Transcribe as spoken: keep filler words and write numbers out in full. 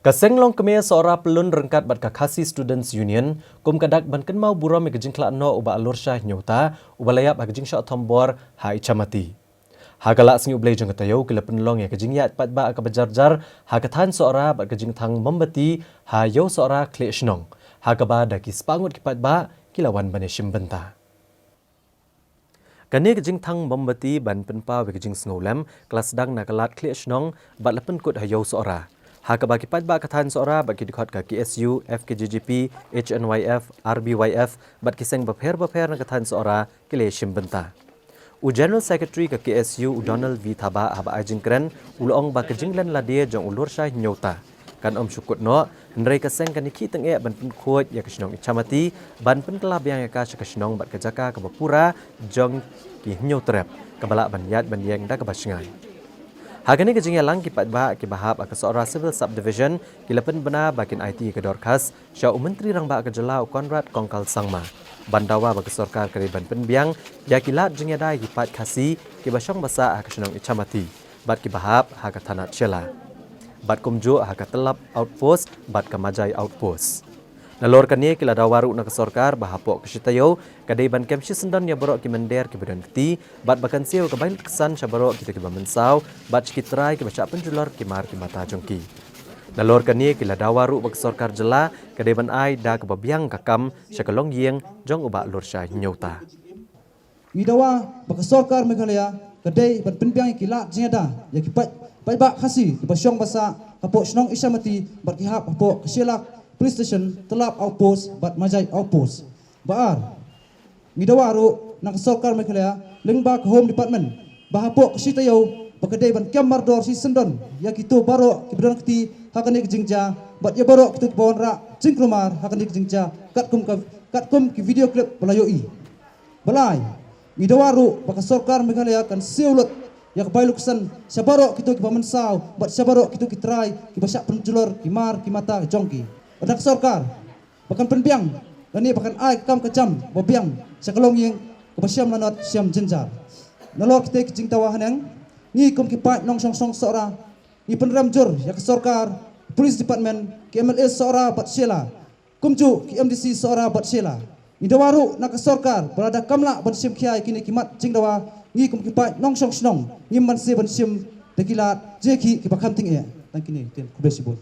Ka Seng Longkmie Sohra Pyllun ryngkat bad ka Khasi Students Union kum ka dak ban kynmaw burom ïa ka jingkhlad noh u Bah Lurshai Hynñiewta, uba la ïap ha ka jingshah thombor ha Ichamati. Ha ka lad sngi U Blei jong ka taïew ki la pynlong ïa ka jingïaid paidbah kaba jarjar ha ka thaiñ Sohra bad ka jingthang mombati ha Ïew Sohra Khlieh Shnong, ha kaba da ki spah ngut ki paidbah ki la wan ban ïashim bynta. Kane ka jingthang mombati ban pynpaw ïa ka jingsngewlem ka la sdang na ka lad Khlieh Shnong bad la pynkut ha Ïew Sohra, ha kaba ki paidbah ka thaiñ Sohra bad ki dkhot ka K S U, F K J G P, H N Y F, R B Y F bad ki seng bapher bapher na ka thaiñ Sohra ki la ïashim bynta. U General Secretary ka K S U, u Donald V Thabah, haba ai jingkren u la ong ba ka jinglen lade jong u Lurshai Hynñiewta kan ym shu kut noh, hynrei ka seng kan ïakhih tyngeh ban pynkhuid ïa ka shnong Ichamati ban pynkylla biang ïa ka sha ka shnong bad ka jaka kaba pura jong ki Hynñiewtrep, kaba lah ban ïaid ban ïeng da kaba shngaiñ. Ha kane ka jingïalang, ki paidbah kiba hap ha ka Sohra Civil Subdivision ki la pynbna ba kin aiti ïa ka dorkhas sha u Myntri Rangbah ka jylla u Conrad Kongkal Sangma ban dawa ba ka sorkar ka dei ban pynbiang ïa ki lad jingïada ïa ki paid Khasi kiba shong basa ha ka shnong Ichamati bad kiba hap ha ka thanat Shella, bad kumjuh ha ka Tlap Outpost bad ka Majai Outpost. Nalor kane, ki la dawa ruh na ka sorkar ba hapoh ka shi taïew ka dei ban kem shisyndon ïa baroh ki mynder kiba don kti bad ba kan siew ka bai luksan sha baroh kito kiba mynsaw bad sha ki trai kiba shah pynjulor ki mar ki mata jong ki. Nalor kane, ki la dawa ruh ba ka sorkar jylla ka dei ban ai da kaba biang ka kam sha ka longïing jong u Bah Lurshai Hynñiewta. Ngi dawa ba ka sorkar Meghalaya ka dei ban pynbiang ïa ki lad jingïada ïa ki paid, paidbah Khasi kiba shong basa hapoh shnong Ichamati bad ki hap hapoh ka Shella Police Station, Tlap Outpost bad Majai Outpost. Ba ar, ngi dawa ruh na ka sorkar Meghalaya lyngba ka Home Department ba hapoh ka shi taïew ba ka dei ban kem mardor shisyndon ïa kito baroh kiba don kti ha kane ka jingjia bad ïa baroh kito kiba wanrah jingkulmar ha kane ka jingjia katkum ka, katkum ki video clip ba la ïohi. Ba lai, ngi dawa ruh ba ka sorkar Meghalaya kan siew lut ïa ka bai luksan sha baroh kito kiba mynsaw bad sha baroh kito ki trai kiba shah pynjulor ki mar ki mata jong ki. Bad na ka sorkar ba kan pynbiang lane ba kan ai ka kam ka jam ba biang sha ka longïing kaba shem lanot shem jynjar. Nalor kitei ki jingdawa haneng, ngi kum ki paid nongshong shnong Sohra ngi pynrem jur ïa ka sorkar, Police Department, ki M L A Sohra bad Shella, kumjuh ki M D C Sohra bad Shella. Ngi dawa ruh na ka sorkar ba lada kam lah ban shim khia ïa kine ki mat jingdawa, ngi kum ki paid nongshong shnong ngim banse ban shim da ki lad jingïakhih kiba kham tyngeh. Tang kine, khublei shibun.